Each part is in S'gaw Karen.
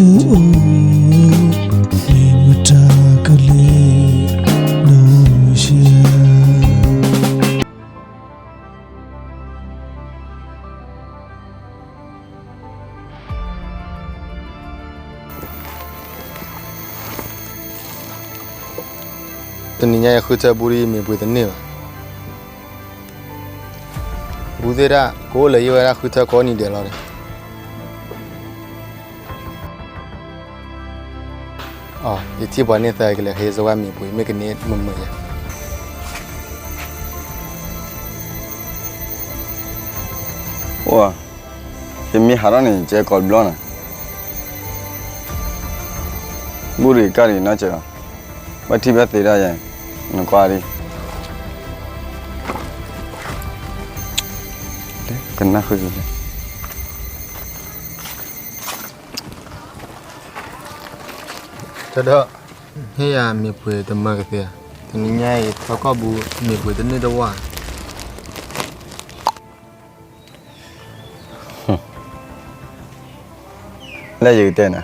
အိၣ်, မ့ၢ်မတၤကလဲၤဒီးယၤ. တနံၤညါယဃုထၢဘူးဒီးယမ့ၢ်ပှ့ၤတန့ၢ်ဘၣ်. ဘူးသ့ၣ်ဒၣ် ကအိၣ်လၢယဝဲဒၣ်ဃုထၢကိးနံၤဒဲးလီၤဒီး ယထံၣ်ပှၤန့ၢ်သၢကလဲၤဟ့ၣ်စဝါမ့ၢ်ပှ့ၤ မ့ၢ်ကန့ၢ်မုာ်မုာ်ယၤ. အိၣ်, ယမ့ၢ်ဟးထီၣ်န့ၣ် ယကဲကိးဘျီနၤ, ဘူၣ်ရံၣ်ကၣ်ရံၣ်နီတစဲးလီၤ, ဘၣ်ထံၣ်ဘၣ်သ့ဒၣ်ယၤ, နကွၢ်ဒံး, ကနၣ်ဃုက့ၤ တဒီး, ဟ့ၣ်ယၤမ့ၢ်ပှ့ၤတမၢကသ့ဧါ, တနံၤညါအံၤ ထီကီၢ်ဘူးမ့ၢ်ပှ့ၤတန့ၢ်တဝၢ်. လၢယကတဲနၤ,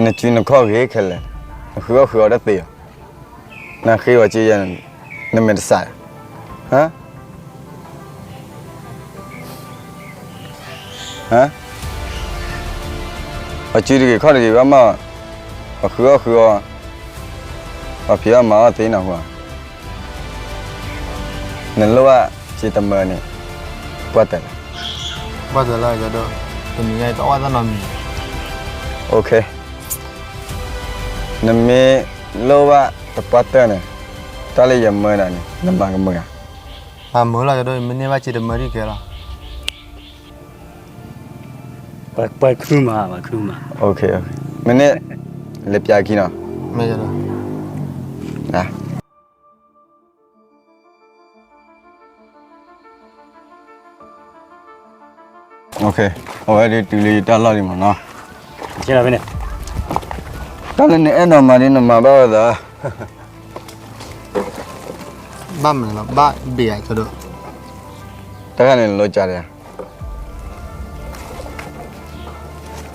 နစုနခီၣ်ဂ့ၤခဲလၢာ်, နဃုအီၣ်ဃုအီတသ့ဘၣ်, နဃ့ဝဲက့ယဲ, နမဲာ်တစးဧါ, ဟါ ပှၤစုတဂ့ၤခီၣ်တဂ့ၤဘၣ်မး, ပှၤဃုအီၣ်ဃုအီ, ပှၤဖံးအီၣ်မၤအီၣ်သ့နၤဟူဧါ, နလိၣ်ဘၣ်စ့တမၢန့ၣ်, ပှၢ်တၢၢ်လဲၣ်, ပှၢ်တၢၢ်လၢယဒီး, တနံၤညါအံၤတအီၣ်တၢ်နီတမံၤ, OK, နမ့ၢ်လိၣ်ဘၣ်တပှၢ်တၢၢ်န့ၣ်, တၢ်လၢယမၢနၤန့ၣ် နမၤကမုာ်ဧါ. မၤမုာ်လီၤ ယဒီး ယမ့ၢ်န့ၢ်ဘၣ်စ့တမၢဒ်ကဲလီၤ. ပှၤ, ပှၤခူမၤ, ပှၤခူမၤ, OK, မ့ၢ်န့ၣ်, လဲၤပျးခံနီၤ, မ့ၢ်ယဒီး, အဝဲဒၣ်တုၤလၢယတၢ်လီၢ်လံမးနီၤ, တၢ်လၢနအဲၣ်ဒိးမၤဒ်နမၤဘၣ်ဝဲသး ဘၣ်မနုၤလီၤ ဘၣ်ဘ့ၣ်ဧါ ကၠီဒိၣ်, တၢ်ခါန့ၣ်လိၤကၢ်ဒီး,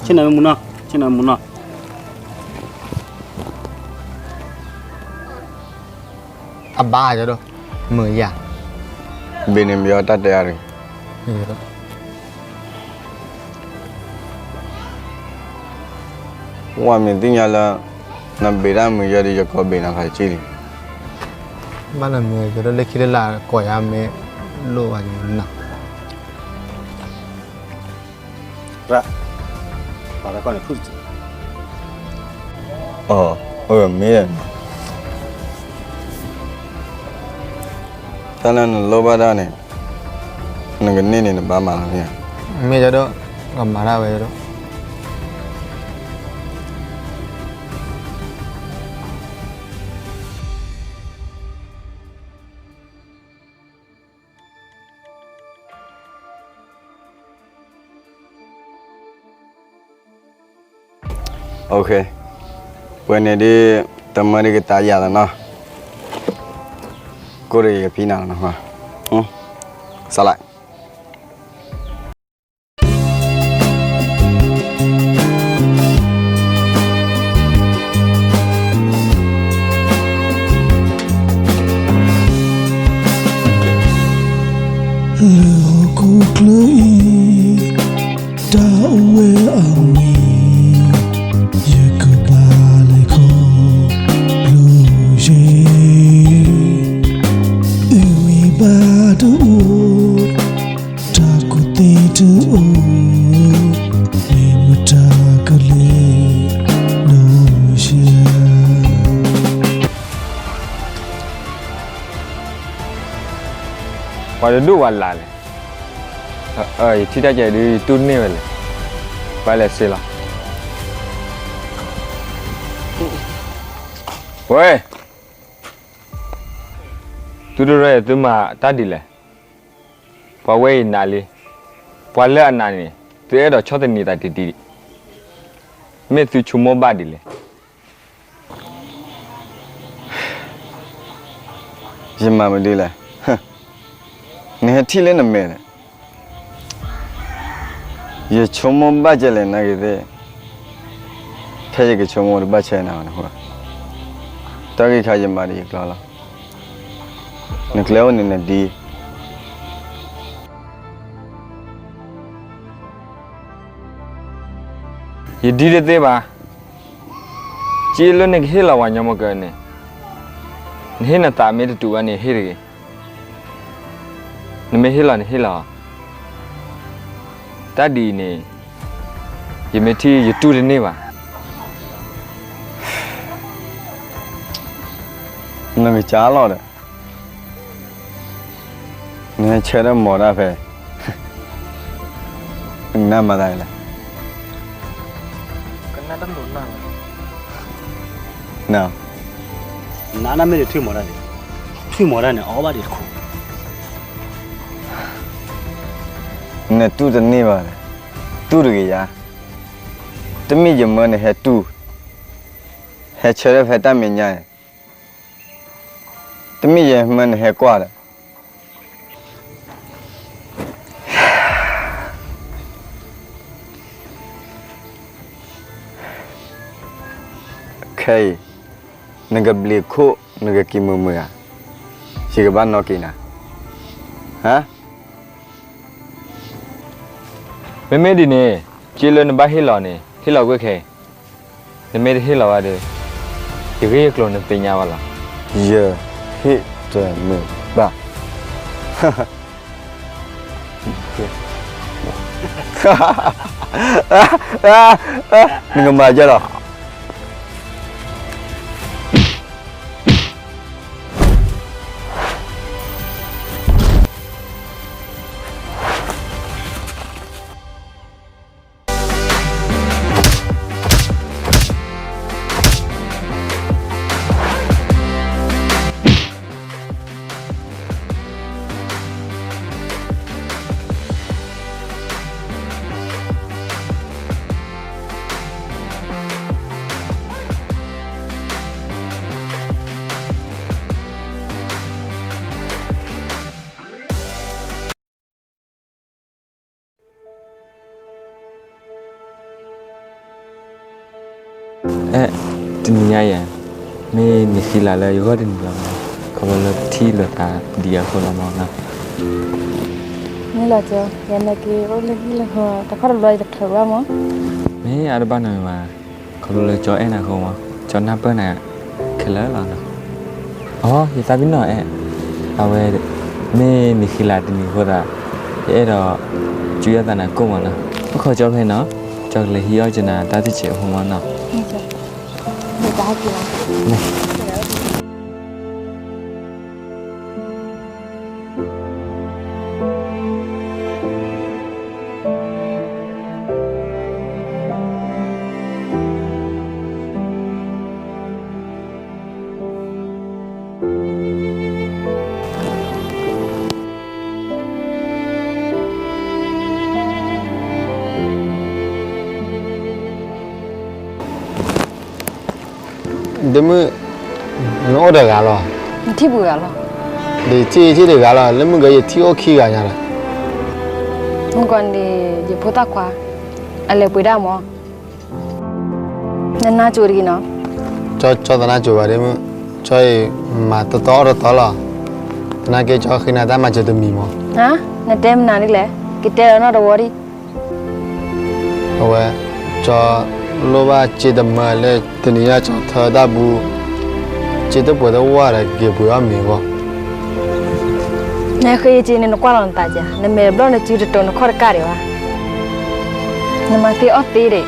ဆ့ၣ်နီၤမူနီၤ, ဆ့ၣ်နီၤမူနီၤ, အဘၣ်ကၠီဒိၣ်, မုာ်ယၤ, ဘ့ၣ်န့ၣ်မ့ၢ်အီၤတၢ်တဲအါတဂ့ၤ ဝဲမ့ၢ်သ့ၣ်ညါလၢ နဘ့ၣ်တၢ်မုာ်ယဲဒီး ယကိးဘ့ၣ်နၤဖးက့ၢ်လံ, ဘၣ်လၢမ့ၢ်ယဲဒီး လၢခံလၢလာ်ကိးယၤမ့ၢ်လိၣ်ဘၣ်နၤ, အၢ မ့ၢ် တၢ်လၢနလိၣ်ဘၣ်ဒၣ်န့ၣ် နကန့ၢ်န့ၣ် နဘၣ်မၤလီၤန့ၣ်, မ့ၢ်ယဲဒီး ကမၤတၢ်ဝဲယဲဒီး ပှဲၤန့ၣ်ဒ် တမၢဒ်ကတၢၢ်ယၤလီၤနီၤ, ကိၣ်ဒီးယကဖံးနၤလီၤနီၤ, စးလၢ လၢဟီၣ်ခိၣ်ချၢအံၤ တၢ်အိၣ်ဝဲအါမံၤ, ယကဘၣ်လဲၤခီဖျိယဲ, အုၣ်ဝံၤဘၣ်တအိၣ်, တၢ်ကူၣ်သ့တအိၣ်, မ့ၢ်မတၤကလဲၤဒီးယၤ ပှၤတဒူၣ်ဝဲလၢ်လဲၣ်, ယထံၣ်တၢ်ကဲဒုး ယတူၢ်န့ၢ်ဝဲလဲၣ်, ပှၤလဲၤစ့လီၤ, ဝဲ, သုတရၢသုမၤတၢ်ဒ်လဲၣ်, ပှၤဝဲအံၤနးလံ, ပှၤလၢအနးန့ၣ် သုအဲၣ်ဒိးဆီၣ်သနံးသးတံၢ်တံၢ်, မ့ၢ်သုဆိကမိၣ်ဘၣ်ဒ်လဲၣ် ယမၤမနုၤလဲၣ်, နဟဲထံၣ်လၢနမဲာ်လဲၣ်, ယဆိကမိၣ်ဘၣ်ကဲလဲၣ်နဂ့ၤသ့ၣ်, ခဲယကဆိကမိၣ်တဘၣ်ဆဲးနၤဘၣ်နဃိ, တၢ်ဂ့ၢ်ခါယမၤဒီးယကျိာ်လီၤ. နကျဲအိၣ်န့ၣ်နဒ် ယဒ်တသ့ဘၣ်. က့လၢနကဟ့ၣ်လီၤပှၤညီမကၢန့ၣ်, နဟ့ၣ်နသးမ့ၢ်တတူာ်ဘၣ်န့ၣ်ဟ့ၣ်တဂ့ၤ. နမ့ၢ်ဟ့ၣ်လီၤန့ၣ်ဟ့ၣ်လီၤ. တၢ်ဒ်အံၤန့ၣ် ယမ့ၢ်ထံၣ်ယတူၢ်တန့ၢ်ဘၣ်. နကစၢ်လီၤဒီး နဟဲဆၢထၢၣ်မီၤတၢ်ဖဲ နကနၣ်မၤသးလဲၣ်. ကနၣ်တလိၣ်နၢ်လီၤ. န, နနၢ်မ့ၢ်တထံၣ်မီၤတၢ်န့ၣ်, ထံၣ်မီၤတၢ်န့ၣ် အီၣ်ဘၣ်ဒံးတခိၣ်. နတူၢ်တန့ၢ်ဘၣ်, တူၢ်တဂ့ၤယၤ. တမ့ၢ်ယမၢနဟဲတူၢ်, ဟဲဆၢထၢၣ်ဖဲတၢ်မဲာ်ညါန့ၣ်, တမ့ၢ်ယမၢနဟဲကွၢ်ဒီး ခဲအံၤ နကဘျံးခိၣ် နကက့ၤမုာ်မုာ်ဧါ, ယကဘၣ်နီၣ်က့ၤနၤ, ဟါ. မ့မ့ၢ်ဒ်န့ၣ် က့လၢနဘၣ်ဟ့ၣ်လီၤန့ၣ် ဟ့ၣ်လီၤကွံာ်ခဲအံၤ, နမ့ၢ်တဟ့ၣ်လီၤဘၣ်ဒီး ယဂ့ၢ်ယကျိၤနသ့ၣ်ညါဘၣ်လီၤ. ယဟ့ၣ်တမုာ်ဘၣ်. နကမၤယဲလီၤ. အဲ, တနံၤညါအံၤ မ့ၢ်နံၤခံလးလၢယဂီၢ်တနံၤလီၤမး, ခီဖျိလၢပထံၣ်လိာ်သးဒံးအဃိလီၤမးနီၤ. မ့ၢ်လီၤကၠီ, ယနာ်က့ၤအိၣ်လၢဟံၣ်လၢဃီ တၢ်ခီတဘျီယတချုးဘၣ်မး. မ့ၢ်အါတဘၣ်နီၤမး, ခီဖျိလၢကၠီအဲၣ်နၤအဃိမး, ကၠီနၢ်ပၢၢ်နၤခဲလၢာ်လီၤနီၤ. အိ, ယသးပ့ၤနီၣ်အဲၣ်, အဝဲ မ့ၢ်နံၤခံလးတနံၤအဃိသး, ယအဲၣ်ဒိး ကၠူယသးနၤကိၣ်မးနီၤ. အိၣ်ခိးကၠီဖဲနီၤ, ကၠီကလဲၤဟံးအီၣ်ကနၤတၢ်တစဲးအဃိမးနီၤ. ဒ့မုၣ်, နအိၣ်တဂၤလီၤ. နထံၣ်ပှဲၤဂၤလီၤ. ဒ်ထံၣ်ထံၣ်တဂၤလီၤ, လၢမုၢ်ကယထံၣ်အိၣ်ခံဂၤညါလီၤ. မုၢ်ကီန့ၣ် ယဖိသၣ်ခွါ အလဲၤပှ့ၤဒၣ်မး. နနၢ်ကၠိတဂ့ၤနီၤ. ကၠီသနၢ်ကၠိဘၣ်ဒ့မုၣ်, ကၠီအံၤမၤတတီအီၣ်တတီလီၤ. သနာ်က့ ကၠီဃ့နၤတၢ်မၤစၢၤတမံၤမး. ဟါ, နတဲမနုၤဒ်လဲၣ်, ကတဲလီၤနီၢ်တဝီဒံး. အဝဲ, ကၠီလိၣ်ဘၣ်စ့တမၢလၢတနံၤညါကၠီထၢတၢ်ဘု, စ့တပှဲၤတဝၢ်ဒီးက့ၤပှ့ၤအီၣ်မ့ၤအဂီၢ်. နဃ့ယစ့န့ၣ် နကွၢ်လီၤနသးက, နမဲာ်တဘျီၣ်နစုတတိၤနခီၣ်တကၢ်ဒံးဘၣ်. နမၤသ့အီၣ်သ့ဒံး.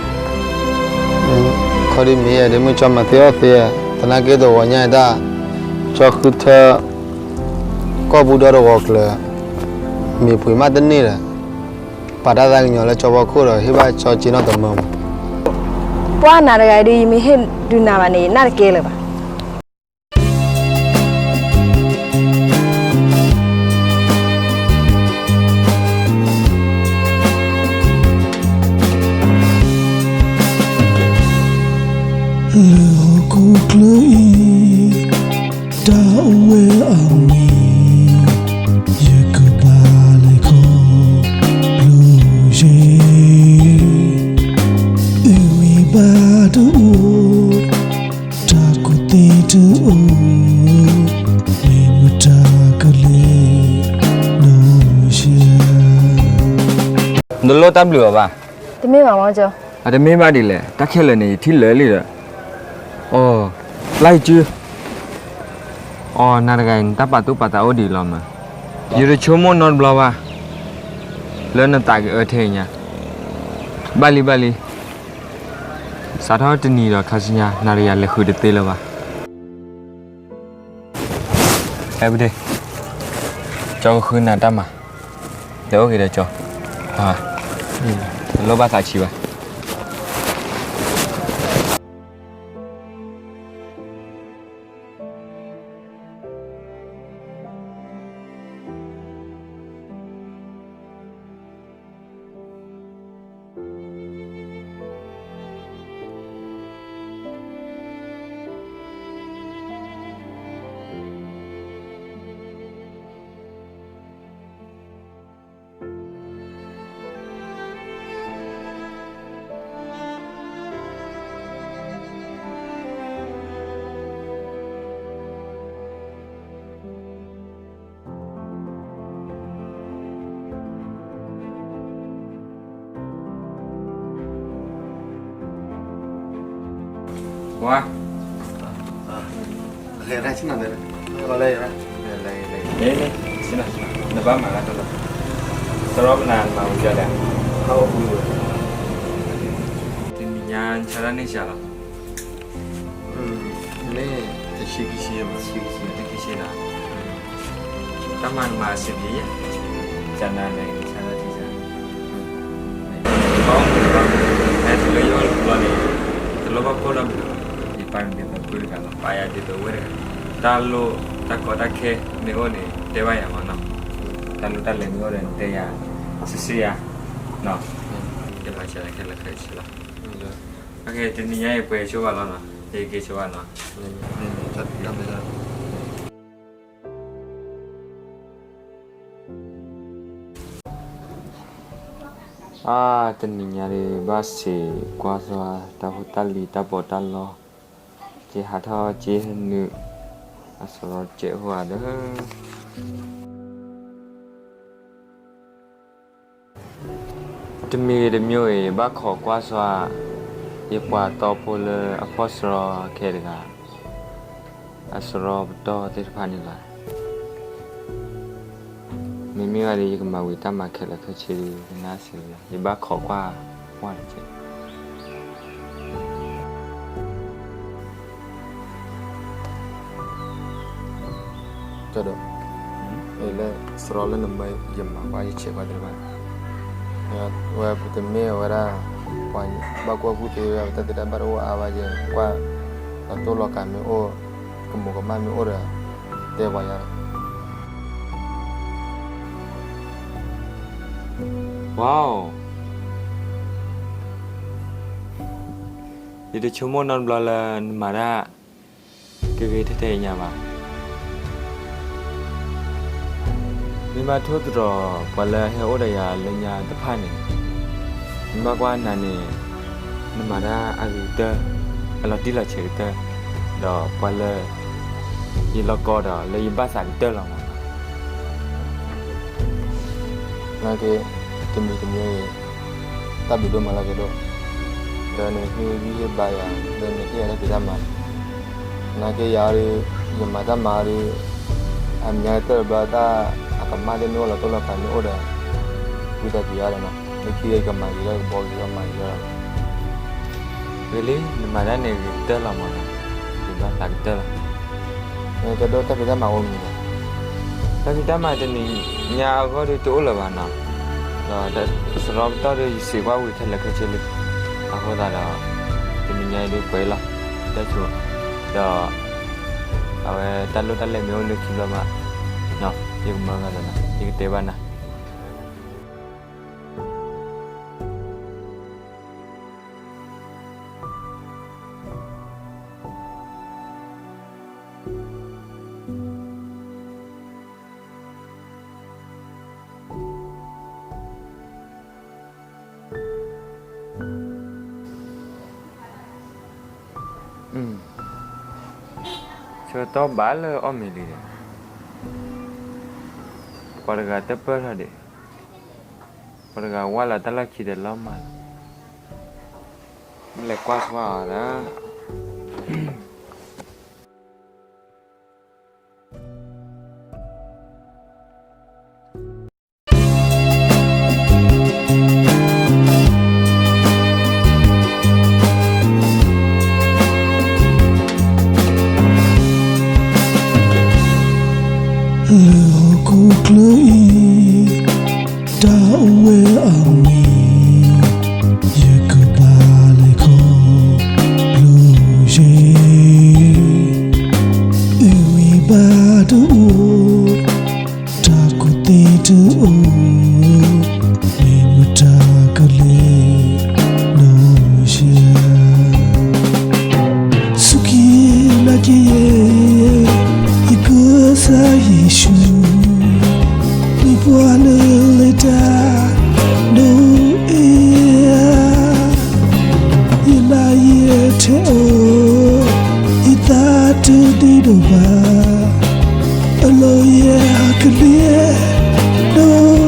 ခီဒံးမ့ၢ်ဧါဒ့မုၣ်, ကၠီမၤသ့အီၣ်သ့, သနာ်က့တဂီၤညါအံၤတၢ်, ကၠီဃုထၢ ကီၢ်ပူၤဒီတဂီၤကျၢၤ, မ့ၢ်ပှ့ၤမးတန့ၢ်ဒီး, ပာ်တၢ်သးကညီၤလၢကၠီဖီခိၣ်ဒီး ဟ့ၣ်ဘၣ်ကၠီစ့နီၢ်တမၢမး. ပှၤနၤတဂၤအံၤဒုး ယမ့ၢ်ဟ့ၣ်ဒုးနၤဘၣ်န့ၣ် ယနၢ်တကဲလၢၤဘၣ်. လၢဟီၣ်ခိၣ်ချၢအံၤ တၢ်အိၣ်ဝဲအမံၤ ယကဘၣ်လဲၤခီဖျိယဲ, အုၣ်ဝံၤ တၢ်တအိၣ်, တၢ်ကူၣ်သ့တအိၣ်, မ့ၢ်မတၤကလဲၤ, ဒီးယၤ တလိၣ်တၢ်ဘျုးအီၤဘၣ်. တမ့ၢ်ဘၣ်မၢကၠီ. အတမ့ၢ်ဘၣ်ဒ်လဲၣ်, တၢ်ခဲလၢာ်န့ၣ် ယထံၣ်လၢာ်လံဒီး, အိ, လါယစု, အိ, နၤတဂၤအံၤ နတၢ်ပာ်သူၣ်ပာ်သးအိၣ်ဒံးလီၤမး. ယတဆိကမိၣ်နီတဘျီဘၣ် လၢနသးကအၢထဲအံၤညါ. ဘၣ်လံ ဘၣ်လံ, စးထီၣ်တနံၤဒီးခါဆူညါ နၤဒီးယၤလဲၤဃုာ်တသ့လၢၤဘၣ်. အဲ ပဒ့, ကၠီကဃုနၤတၢ်မၤ, လဲၤအိၣ်က့ၤဒီးကၠီ, တလိၣ်ဘၣ်သးဆံးဘၣ်. ဝါ, လဲၤရၣ်ဆ့ၣ်နီၤ, လဲၤရၣ်, လဲၤ, လဲၤ, လဲၤ, နဘၣ်မၤလၢတၢ်လီၤ, သရီပနၤမၤဝံၤကလဲၣ်, တနံၤညါနဆါတၢ်န့ၢ်စှၤလီၤ. မ့ၢ်တဆံခံဆံ, တဆံခံဆံ, တဆံခံဆံနီၤ, တၢ်မၤနမၤအဆင်ပြေယဲ, ကနၤန့ၣ် နဆါတၢ်ထံၣ်စၢ်, ဘၣ်အိၣ်မူဘၣ်, ဟဲတုၤလၢယအိၣ်တဘျီန့ၣ်, တလိၣ်ဘၣ်ဖှိၣ်နီတဘျီဘၣ်, ယပၢ်န့ၣ်ဒ်သိးပုၢ်တဂၤလီၤ, ပာ်ယၤဒ်သိးဝဲတဂၤ, တၢ်လိၣ်တၢ်ကီတၢ်ခဲမ့ၢ်အိၣ်န့ၣ် တဲဘၣ်ယၤမးနီၤ, တၢ်လိၣ်တၢ်လဲၤမ့ၢ်အိၣ်ဒီး နတဲယၤ, စံးစံးယၤ, နီၤ, ယမၤစၢၤခဲလၢာ်ခဲဆ့လီၤ. တနံၤညါအံၤပှဲၤဆိဘၣ်လီၤနီၤ, ယက့ၤဆိဘၣ်နီၤ. အါ, တနံၤညါဒုး ဘၣ်စံးကွၢ်သွါတၢ်ဖိတၢ်လံၤတၢ်ပီးတၢ်လီ, က့ၤဟးထီၣ်က့ၤဟဲနုာ် အစရီကဲးအိၣ်ဧါဒီး တမံၤဂ့ၤတမံၤဂ့ၤ ယဘၣ်ခိးကွၢ်သွါ ယပှၤသီဖိလၢအဖီၣ်စရီခဲတဂၤ အစရီပတီၢ်သ့ၣ်တဖၣ်န့ၣ်လီၤ. မ့မ့ၢ်ဘၣ်ဒီး ယကမၤဝံၤတၢ်မၤခဲလၢာ်ခဲဆ့ဒီး ယကနၣ်စ့ၢ်ကီး, ယဘၣ်ခိးကွၢ်ကွၢ်တက့ၢ်. ကၠီဒိၣ်, လၢစရီလၢနမၢ ယမၤကွၢ်ယဆဲးကွၢ်သ့ၣ်တဖၣ်, ဝဲပတမ့ၢ်ဝဲဒၣ် ပှၤဘၣ်ကွၢ်ကူၣ်သ့ဝဲ ပတၢ်သ့တၢ်ဘၣ်တအိၣ်အါဘၣ်ယဲ ကွၢ် လီၤတိၢ်လီၤကၤမ့ၢ်အိၣ် ကမူးကမၣ်မ့ၢ်အိၣ်ဒီး တဲပှၤယၤ ဝါဧိၤ, ယတဆိကမိၣ်နီတဘျီလၢနမၤတၢ် ကဂ့ၤထဲထဲအံၤညါဘၣ်. မ့ၢ်ဘၣ်ထိၣ်သတြီၤပှၤလၢဟဲအိၣ်ဒီးယၤလၢညါတဖၣ်န့ၣ်, မ့ၢ်ဘၣ်ကွၢ်နၤန့ၣ် နမၤတၢ်အဂ့ၤကတၢၢ်, အလီၤတံၢ်လီၤဆဲးကတၢၢ်, ဒီးပှၤလၢ ယလီၢ်ကီဒီးလၢယဘၣ်သးကတၢၢ်လီၤမး. နာ်က့ တမံၤတမံၤအံၤ တၢ်ဘျုးဒိၣ်မးလၢက့ၤဒိၣ်, ဒီးနဟ့ၣ်ဂံၢ်ဟ့ၣ်ဘါယၤ လၢနဟ့ၣ်ယၤတၢ်ဖံးတၢ်မၤ, နာ်က့ယၤအံၤဒီး ယမၤတၢ်မၤအံၤဒီး အမံၤကတၢၢ်တဘျီ တၢ်အကမၣ်သ့ၣ်မ့ၢ်အိၣ် လီၤတိၢ်လီၤကၤမ့ၢ်အိၣ်ဒီး ဝံသးစူၤယၤဒီးနီၤ လၢခံဒီးယကမၤဂ့ၤထီၣ် ယကဘှီဂ့ၤထီၣ်မၤဂ့ၤထီၣ် ဂ့ၤလံ နမၤတၢ်န့ၣ်ဂ့ၤကတၢၢ်လီၤမးနီၤ, ယဘၣ်သးကတၢၢ်လီၤ. ကဲဒိၣ် တၢ်ဖံးတၢ်မၤအိၣ်မနုၤလဲၣ်. တၢ်ဖံးတၢ်မၤတနံၤညါအဂီၢ်ဒီးတအိၣ်လၢၤဘၣ်နီၤ, ဒီးစရီပတီၢ်ဒီးယစံးကွၢ်ဝံၤခဲလၢာ်ခဲဆ့လံ, အဃိသတးဒီး တနံၤညါအံၤဒုးပှဲၤလီၤ, တၢ်ဆိ, ဒီး အဝဲတၢ်လိၣ်တၢ်လဲၤမ့ၢ်အိၣ်လၢခံဘျီမး, ယကမၤဘၣ်သးနီၤ ယကတဲဘၣ်နၤ. အ ဆၢကတီၢ်ဘၣ်လၢအီၣ်မ့ၤလံဒီး, ပှၤတဂၤတပၢၢ်ထီၣ်ဒံး, ပှၤတဂၤဝၢ်လီၤတၢ်လီၢ်ခံဒီးလီၤမၢ်လီၤ, မ့ၢ်လဲၤကွၢ်ဆၢအီၤဒီး လၢဟီၣ်ခိၣ်ချၢအံၤ တၢ်အိၣ်ဝဲအါမံၤ ယကဘၣ်လဲၤခီဖျိယဲ, အုၣ်ဝံၤဘၣ်တအိၣ် တၢ်ကူၣ်သ့တအိၣ်, မ့ၢ်မတၤကလဲၤဒီးယၤ စူၢ်က့ၤနာ်က့ၤယဲ, ယကစၢ်ယ့ၣ်ၡူး, မ့ၢ်ပှၤလၢအလဲၤတၢ် ဒီးအဲၣ်ယၤ, ယနာ်ယဲထဲအီၤ, ယသးတဒ့ဒီးဘၣ်, အလီၢ်ယဲဟဲက့ၤဒီးယၤ ပှၤမ့ၢ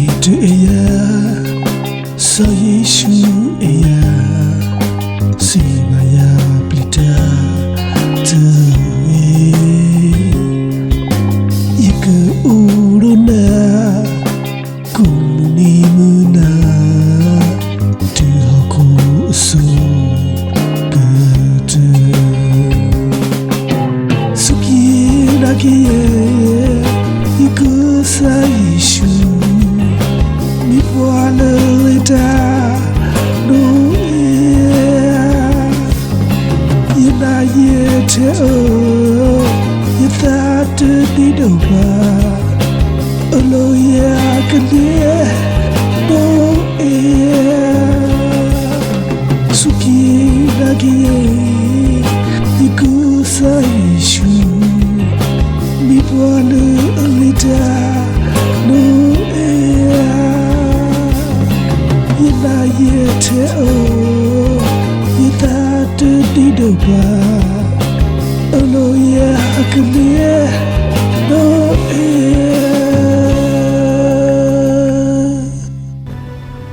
်တအဲၣ်ယၤ, စီၤယ့ၣ်ၡူးအဲၣ်ယၤ, စံးဘၣ်ယၤပျံၤတၢ်တဂ့ၤ, ယကအိၣ်ဒီးနၤ ကိးမုၢ်နံၤမုၢ်နၤ, တုၤဟီၣ်ခိၣ်အစိၤကတၢၢ်, စူၢ်က့ၤနာ်က့ၤယဲ, ယကစၢ်ယ့ၣ်ၡူး, မ့ၢ်ပှၤလၢအလဲၤတၢ် ဒီးအဲၣ်ယၤ, ယနာ်ယဲထဲအီၤ, ယသးတဒ့ဒီးဘၣ်, အလီၢ်ယဲကလဲၤဒီးအဲၣ်ယၤ စူၢ်က့ၤနာ်က့ၤယဲ, ယကစၢ်ယ့ၣ်ၡူး, မ့ၢ်ပှၤလၢအလဲၤတၢ် ဒီးအဲၣ်ယၤ, ယနာ်ယဲထဲအီၤ, ယသးတဒ့ဒီးဘၣ်, အလီၢ်ယဲကလဲၤဒီးအဲၣ်ယၤ အၢ ကၠီ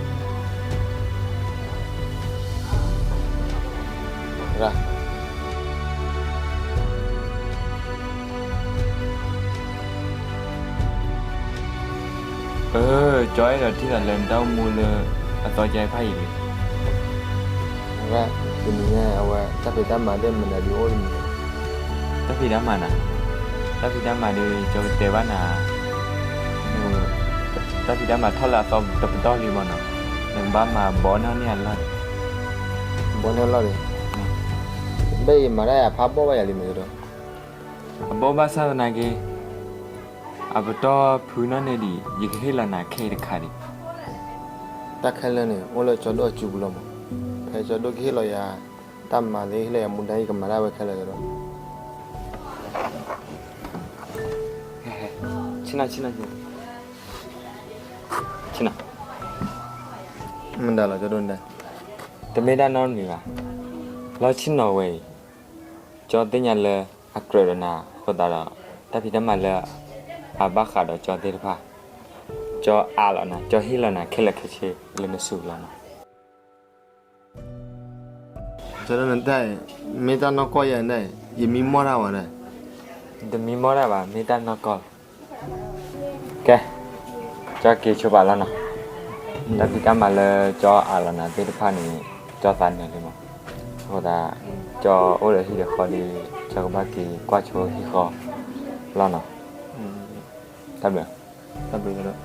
အဲၣ်ဒိးထံၣ်သးလၢနတၢ်အိၣ်မူလၢအသီကၠါဖးယံာ်လံ. တနံၤညါအဝဲ တၢ်ဖံးတၢ်မၤသ့ၣ်မနုၤဒုးအိၣ်တမံၤ, တၢ်ဖံးတၢ်မၤနၤ, တၢ်ဖံးတၢ်မၤဒီး ကၠီကတဲဘၣ်နၤ, တၢ်ဖံးတၢ်မၤထီၣ်လၢအသီတပတီၢ်လံမ့ၢ်နီၤ, နကဘၣ်မၤဘီန့ၢ်အလီၢ်, ဘီန့ၢ်အလီၢ်ဒီး, ဘၣ်ယမၤတၢ်အဖးဘီၣ်ဘၣ်ယၤလံမ့ၢ်ဒီး, အဘီၣ်ဘၣ်ဆၣ်သနာ်က့ အပတီၢ်ဖုနီၢ်န့ၣ်ဒံး ယကဟ့ၣ်လီၤနၤခဲအံၤတခါဒံး. တၢ်ခဲလၢာ်န့ၣ် အိၣ်လၢကၠီဒိၣ်အစုပူၤလီၤမး, ဖဲကၠီဒိၣ်ကဟ့ၣ်လီၤယၤ, တၢ်မၤသ့ဟ့ၣ်လီၤယၤမူဒါ ယကမၤဒၣ်ဝဲခဲလၢာ်ဒီး, ဆ့ၣ်နီၤ ဆ့ၣ်နီၤ ဆ့ၣ်နီၤ, မတၤလီၤကၠီဒိၣ်န့ၣ်, တမ့ၢ်တၢ်နီတမံၤဘၣ်, လီၤဆ့ၣ်နီၤဝဲအံၤ, ကၠီသ့ၣ်ညါလၢအကြၢးဒီးနၤအဃိသတးဒီး, တၢ်ဖံးတၢ်မၤလၢအဘၣ်ဃးဒီးကၠီသ့ၣ်တဖၣ်, ကၠီအးလီၤနၤ, ကၠီဟ့ၣ်လီၤနၤခဲလၢာ်ခဲဆ့လၢနစုပူၤလီၤနီၤ. ကၠီဒိၣ်န့ၣ်တၢ်အံၤ, မ့ၢ်တၢ်နီၢ်ကီၢ်ယၤန့ၣ်, ယမံမီၢ်တၢ်ဝဲဒၣ်, တမံမီၢ်တၢ်ဘၣ်, မ့ၢ်တၢ်နီၢ်ကီၢ်လီၤ. ကဲ, ကၠီက့ၤဆိပာ်လီၤနီၤ, တၢ်ဖံးတၢ်မၤလၢကၠီအးလီၤနၤသ့ၣ်တဖၣ်န့ၣ်, ကၠီသးနၢၤလံမး, အဃိသတး, ကၠီအိၣ်ဒီးဟံၣ်ဒီးဃီဒီး, ကၠီကဘၣ်က့ၤကွၢ်ဆိဟံၣ်ဃီလီၤနီၤ, တၢ်ဘျုး, တၢ်ဘျုး